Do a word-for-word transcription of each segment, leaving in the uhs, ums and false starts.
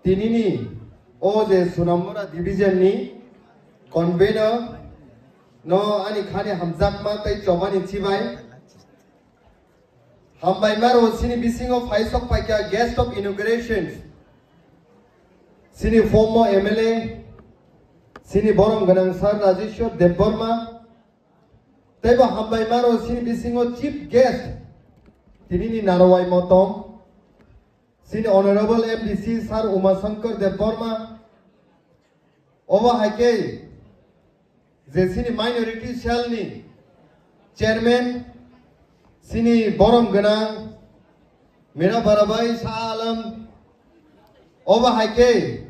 Tinini o je Sonamura division ni convener no ani khani hamjakma tei chobani chibai. Hambai maro sini bisingo phaisok paikha guest of inauguration. Sini former M L A, sini borom gwnang sir Rajeshwar Debbarma. Teibo hambai maro sini bisingo chief guest. Tinini narwai motom. Sini Honorable M D C Sir Uma Shankar Debbarma, obo hai khe je sini minority cell ni chairman, sini borom gwnang Mira Barabai Shah Alam, obo hai khe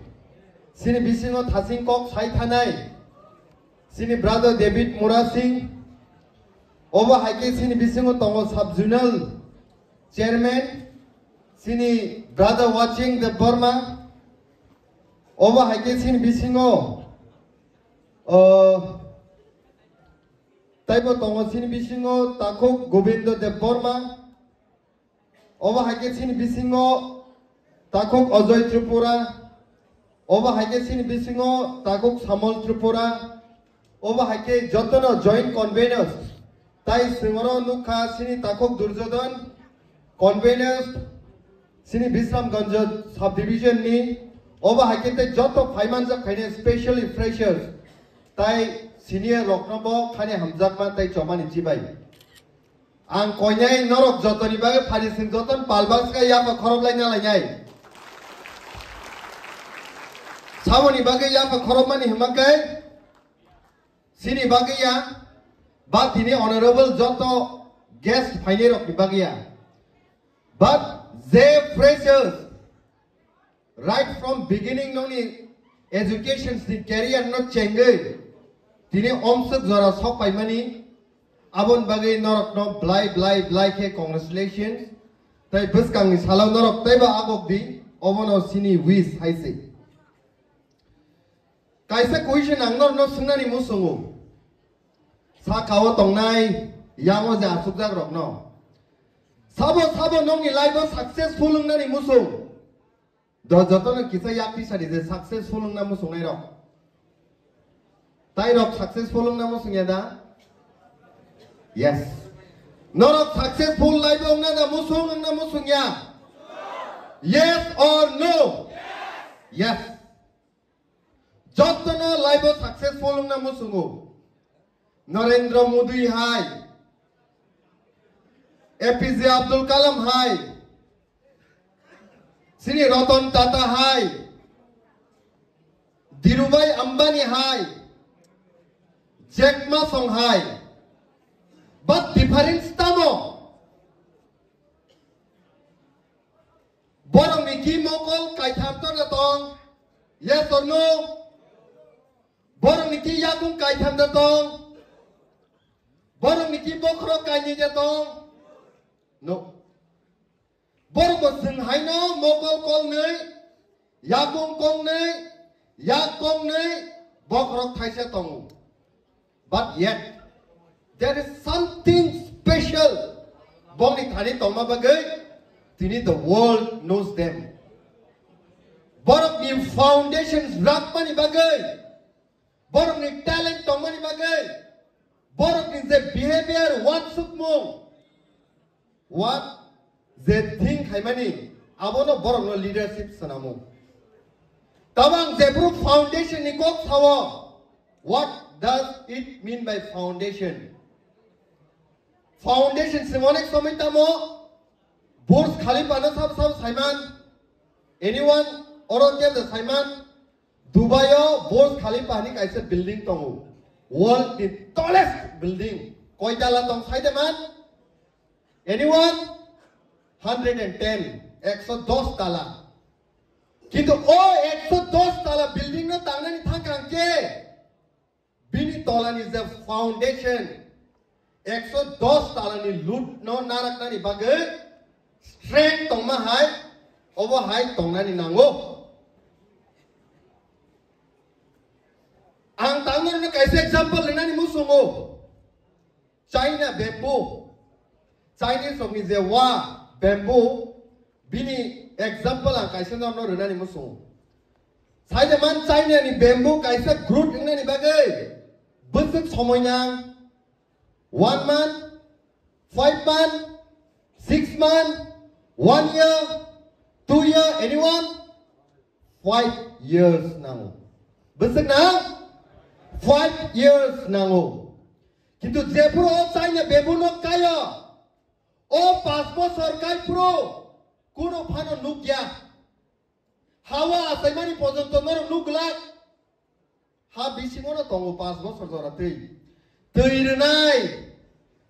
sini bisingo thasing kok sai thanai sini brother David Murasing, obo hai khe sini bisingo tongo sub zonal chairman, sini brother Watching Debbarma, obo hai khe sini bisingo, o, taibo tongo sini bisingo takhuk Gobindo Debbarma, obo hai khe sini bisingo takhuk Ajoy Tripura, obo hai khe sini bisingo takhuk Samol Tripura, obo hai khe jotono joint conveners, tai singoro nukha sini takhuk Durjodon, conveners, sini Bisramganj subdivision ni, obo hai khe tei joto phaimanjak khaine specially freshers, tai senior rokno bo khani hamjakma tei chobani chibai. Ang koinai norok jotoni bagwi pharising joton palbakska yapha khoroplai nalainai. Samoni bagwi yapha khoropmani hwnba khe sini bagwi ya, ba tini honorable joto guest phainai rokni bagwi ya. But je freshers right from beginning nokni education ni career no chengwi tini omswk jora sok paimani, aboni bagwi norokno blai blai blai khe congratulations. Tai bwskangni salo norok teibo agok di, obono sini wish hai se. Kaisa question ang norokno swngnani musungo, sakao tongnai yango je achukjak rokno, sabo sabo nokni life o successful wngnani musung? Do jotono kisa yak tisadi je successful wngna muchungnai rok. Tai rok successful wngna muchungya da? Yes. Norok successful life wngna da muchung wngna muchungya? Yes or no? Yes. Jotono life o successful wngna muchungo. Narendra Modi hai, A P J Abdul Kalam hai, sini Ratan Tata hai, Dhirubhai Ambani hai, Jack Ma Song hai, but difference tamo? Borokni ki mokol kaitham torna tong? Yes or no? Borokni ki yakung kaitham da tong? Borokni ki bokhorok kainwi da tong? No. Borok bo chwng haino mokol kolnwi, yakung kongnwi, yak kongnwi, bokhorok thaisa tongo. But yet, there is something special. Bongni thani tongma bagwi, tini the world knows them. Borokni foundations rakmani bagwi, borokni talent tongmani bagwi, borokni je behavior, wansukmung, what je think khaimani, abono borokno leadership swnamo. Tabang jephru foundation ni kok sao, what does it mean by foundation? Foundation se onek somoi tamo Burj Khalifa no sab sab saiman, anyone oro kebo saiman, Dubai o Burj Khalifa ni kaisa building tongo, world ni tallest building, koi tala tong sai de man? Anyone? Hundred and ten, ekso dos tala. Kintu o ekso dos tala building no tangnani thangkang khe bini tolani je foundation, ekso dos talani load no naraknani bagwi strength tongma hai, obo hai tongnani nango. Ang tangmani kaisa example rinani musungo. China bamboo, Chinese rokni je wa bamboo, Bini example ang kaisa norno rwnani muchungo. Saide man China ni bamboo kaisa growth wngnani bagwi bwswk somoi nang? One month, five month, six month, one year, two year, anyone? Five years nango. Bwswk nang? Five years nango. Kintu jephuru o China bamboo no kaio, o panch bosor kaiphuru kuno phano nukya. Hawa achaimani pojonto norok nuk glak. Ha bisingo no tongo panch bosor jora twi. Twi rwnai,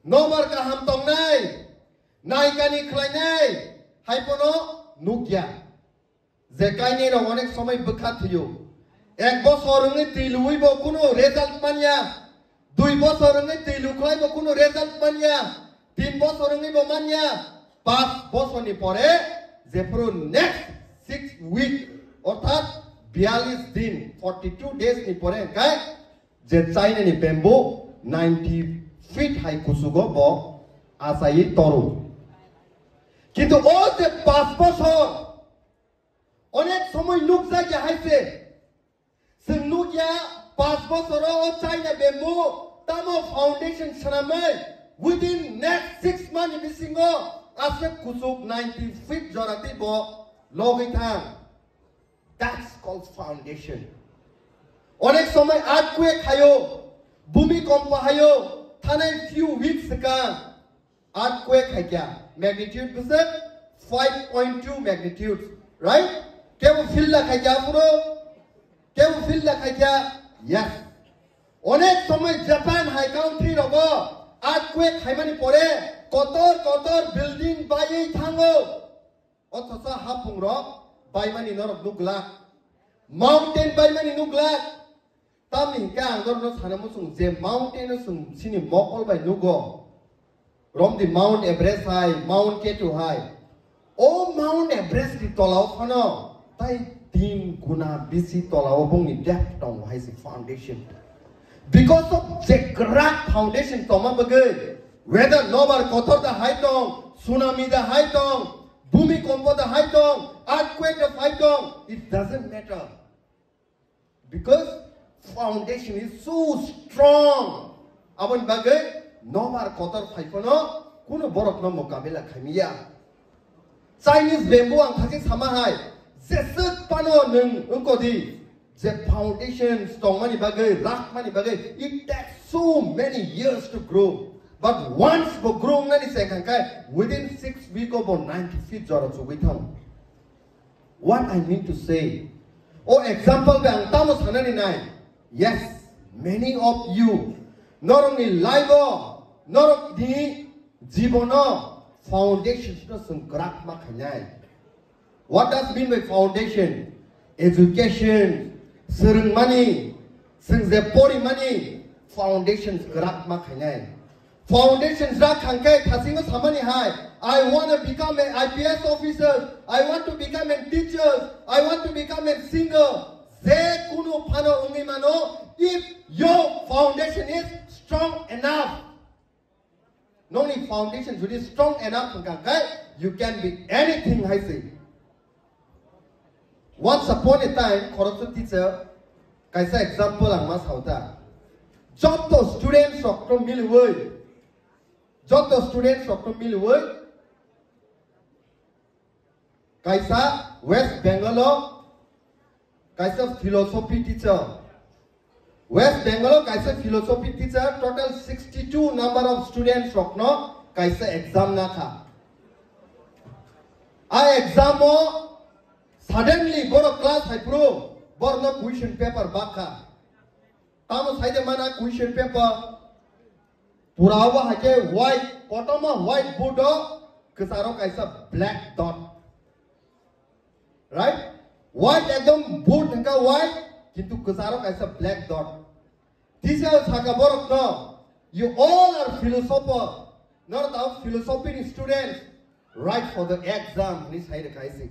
nobar kaham tongnai, naikani khlainai, hai pono nukya. Je kainwi rok onek somoi bwkha thwio. Ek bosor wngwi twi luwi bo kunu result manya. Dui bosor wngwi twi lukhlai bo kunu result manya. Tin bosor wngwi bo manya. Panch bosorni pore jephuru next six week orthat biyalish din, forty two days ni pore hwnkhe je China ni bamboo ninety feet hai kuchugo bo achaiwi toru. Kintu o je panch bosor onek somoi nukjakya hai se. Chwng nukya, panch bosoro o China bamboo tamo foundation swnamwi within next six month ni bisingo aswk kuchuk ninety feet jora twi bo logwi thang. That's called foundation. Onek somoi earthquake hayo, bhumi kompo hayo, thanai few weeks swkang. Earthquake hai kya? Magnitude bwswk five point two magnitude, right? Kebo feel la khai kya phuru? Kebo feel la khai kya? Yes. Onek somoi Japan hai country rogo earthquake haimani pore kotor kotor building baiwi thango. Othosa hapung rok baimani norok nukla. Mountain baimani nukla. Tamni hwnkhe ang norokno sana muchung je mountain no chwng chini mokol bai nugo. Romdi Mount Everest hai, Mount K two hai. O Mount Everest ni tolao phano tai tin guna bisi tolao bongni depth tongo hai se foundation. Because of je kwrak foundation tongma bagwi, whether nobar kotor da hai tong, tsunami da hai tong, bhumi kompo da hai tong, earthquake da hai tong, it doesn't matter. Because foundation is so strong. Aboni bagwi nobar kotor phai phano kuno borokno mokabila khaimiya. Chinese bamboo ang thakhe sama hai, jeswk phano nwng wngkodi, je foundations tongmani bagwi, rakmani bagwi, it takes so many years to grow. But once bo grow wngnani se khankhe, within six week o bo ninety feet jora chugwi thango. What I mean to say, o example bai ang tamo sanani nai. Yes, many of you, norokni life o, norokni jibono foundations no chwng kwrak ma khainai. What does mean by foundation? Education, swrwngmani, chwng je porimani, foundations kwrak ma khainai. Foundation jak khankhe thasingo samani hai, "I wanna become an I P S officer, I want to become a teacher, I want to become a singer." Je kunu phano wngwi mano, if your foundation is strong enough. Nokni foundation jodi strong enough wngkha khe, you can be anything hai se. Once upon a time, khoroksa teacher, kaisa example ang ma sao ta. Joto students rokno milwi, joto students rokno milwi, kaisa West Bengal o kaisa philosophy teacher. West Bengal o kaisa philosophy teacher, total sixty two number of students rokno kaisa exam na kha. A exam o suddenly borok class hai phuru borokno question paper bak kha. Tamo saide mana question paper pura obo hai khe white, kotorma white board o kwcharo kaisa black dot. Right? White ekdom board hwnkha white, kintu kwcharo kaisa black dot. Teacher saka borokno, "You all are philosopher, not our philosophy students, write for the exam," hwnwi sai rwkha hai se.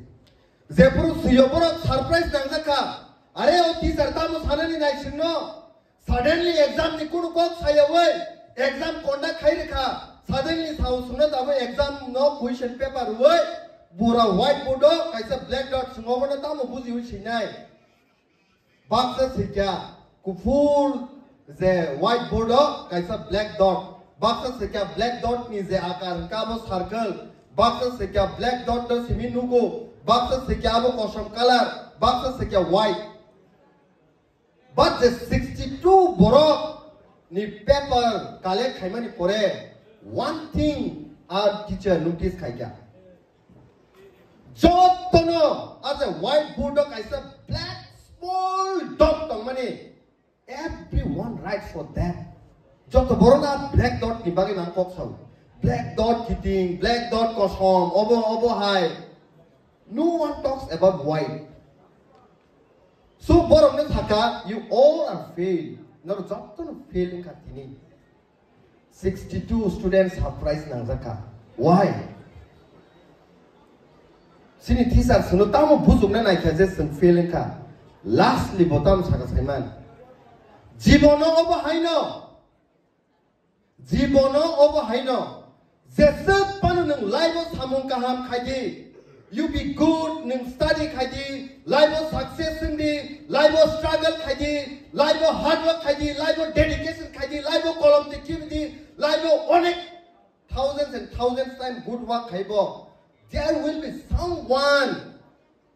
Jephuru swiyo borok surprise nangjak kha, "Are o teacher tamo sanani nai chwngno?" Suddenly exam ni kunu kok sayawi exam conduct khai rwkha. Suddenly sao sungna tamo exam no question paper rwwi Pura whiteboard o kaisa black dot swngo, bono tamo bujiwi swinai? Baksa swikha kuphur je whiteboard o kaisa black dot. Baksa swikha black dot ni je akar hwnkha abo circle. Baksa swikha black dot no simi nugo. Baksa swikha abo kosom color. Baksa swikha white. But the sixty-two borok ni paper collect khaimani pore one thing our teacher notice khaikha. Jotono as a whiteboard o kaisa black small dot tongmani, everyone write for that. Joto borokno black dot ni bagwi nang kok sao. Black dot kiting, black dot kosom, obo obo hai. No one talks about white. So borokno sakha, you all are fail. Noro jotono fail wngkha tini. Sixty-two students half price nangjakha. Why? Chini teacher sino tamo bujukna naikha je chwng fail wngkha. Lastly bo tamo saka saiman. Jibono obo haino. Jibono obo haino. Jeswk phano nwng life o samung kaham khaidi. You be good, nwng study khaidi, life o success wngdi, life o struggle khaidi, life o hard work khaidi, life o dedication khaidi, life o kolom tikibdi, life o onek thousands and thousands time good work khaibo. There will be someone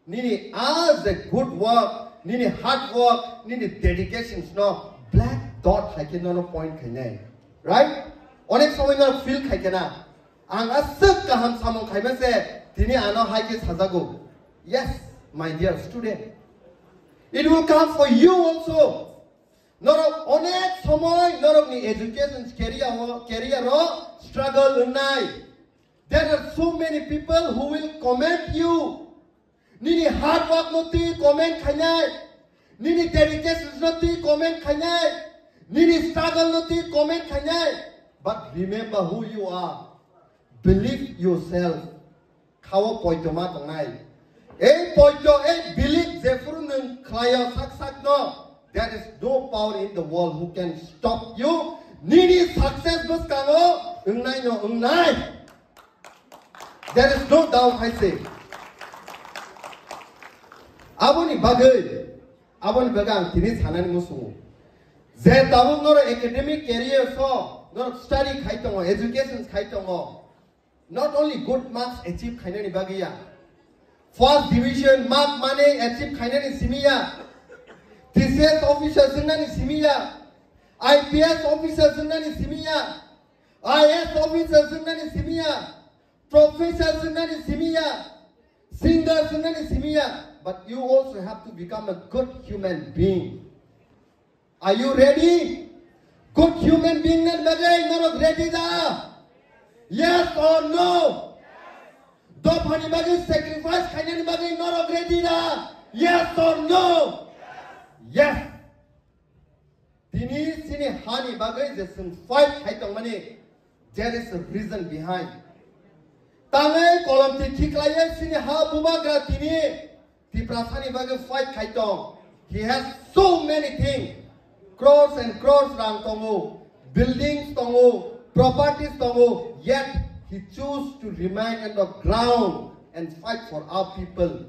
nini as a good work, nini hard work, nini dedications no black dot hai khe nono point khainai. Right? Onek somoi no feel khai khe na. Ang aswk kaham samung khaima se tini ano hai khe sajago. Yes, my dear student. It will come for you also. Norok onek somoi norok ni education career o, career o struggle wngnai. There are so many people who will comment you. Nini hard work no twi comment khainai. Nini dedication no twi comment khainai. Nini struggle no twi comment khainai. But remember who you are. Believe yourself. Khao poito ma tongnai. Ei poito, ei believe jephuru nwng khlaio sak sak no. There is no power in the world who can stop you. Nini success bwskango wngnai no wngnai. There is no doubt, hai se. Aboni bagwi, aboni bagwi ang tini sanani musungo. Je tabuk noro academic career so, noro study khai tongo, education khai tongo. Not only good marks achieve khainani bagwi ya. First division mark mane achieve khainani simi ya. T C S officer wngnani simi ya. I P S officer wngnani simi ya. I A S officer wngnani simi ya, professor wngnani simi ya, singer wngnani simi ya, but you also have to become a good human being. Are you ready? Good human being nani bagwi norok ready da? Yes or no? Dophani bagwi sacrifice khainani bagwi norok ready da? Yes or no? Yes. Tini chini hani bagwi je chwng fight khai tongmani, there is a reason behind. Tangwi kolom ti khiklaiwi chini ha bubagra tini Tiprasani bagwi fight khai tong. He has so many things. Crores and crores rang tongo, buildings tongo, properties tongo, yet he choose to remain on the ground and fight for our people.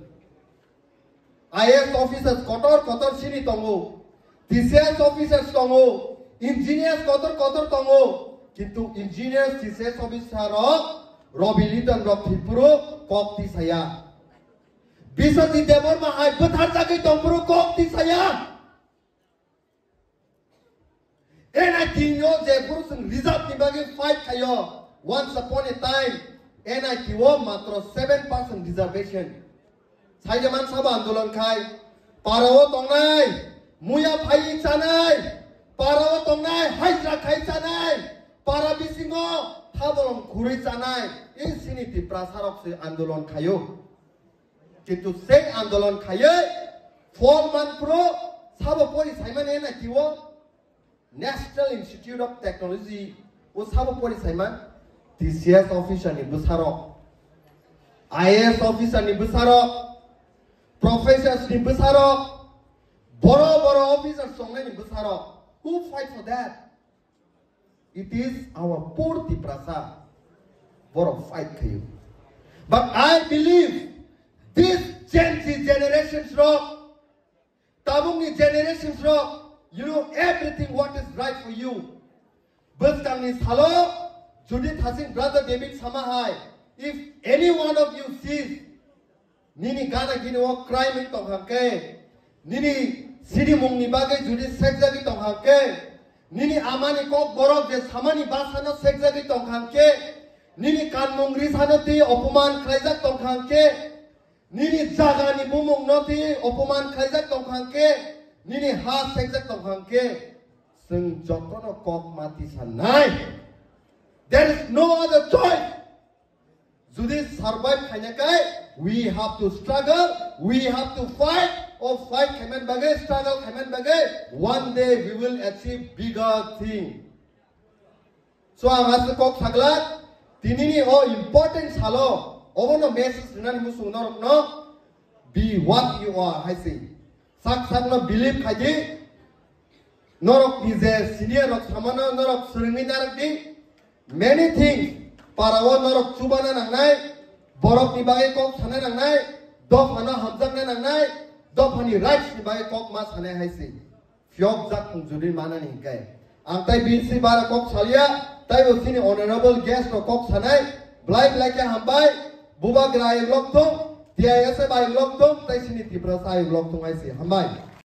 I A S officers kotor kotor sini tongo, T C S officers tongo, engineers kotor kotor tongo, kintu engineers, T C S officer rok, Robi Liton rok Tripura kok tisaya. Biswajit Debbarma hai bwthar jagwi tongphuru kok tisaya. N I T o je phuru chwng reserve ni bagwi fight khaio, once upon a time N I T o matro seven percent reservation. Saide man sabo andolon khai, para o tongnai, muya phai chanai, para o tongnai, hajra khai chanai, para bisingo thabolong khurui chanai, e sini Tiprasa rok se andolon khaio. Kintu sei andolon khaiwi phol manphuru sabo pori saimani N I T o, National Institute of Technology o sabo pori saiman, T C S officer ni bwsarok, I A S officer ni bwsarok, professors ni bwsarok, boro boro officers tongnai ni bwsarok. Who fight for that? It is our poor Tiprasa borok fight khaio. But I believe this Gen Z generations rok, tabukni generations rok, you know everything what is right for you. Bwskangni salo, judi thasing brother David sama hai, if any one of you sees, nini gana gini o crime wng tong kha khe, nini sinimungni bagwi judi sekjagwi tong kha khe, nini amani kok borok je samani basano sekjagwi tong kha khe, nini kanmung risano twi opoman khlaijak tong kha khe, nini jagani bumungno twi opoman khlaijak tong kha khe, nini ha sekjak tong kha khe, chwng jotono kok ma tisanai. There is no other choice. Judi survive khaina kai, we have to struggle, we have to fight. O fight khaiman bagwi, struggle khaiman bagwi, one day we will achieve bigger thing. So ang aswk kok sagla, tinini o important salo, obono message rwnani muchung norokno, be what you are, hai se. Sak sakno believe khaidi, norok ni je senior rok samano norok swrwngwi narwk di. Many things, parao norok chubana nangnai, borok ni bagwi kok sana nangnai, dophano hamjakna nangnai, dophani rights ni bagwi kok ma sanai hai se. Phiyok jak thung judi manani hinkhe. Ang tai B C bara kok salia, tai bo chini honorable guest rok kok sanai, blai blai khe hambai, bubagra ayuk lok thung, T I S F ayuk lok thung, tai chini Tiprasa ayuk lok thung hai se. Hambai.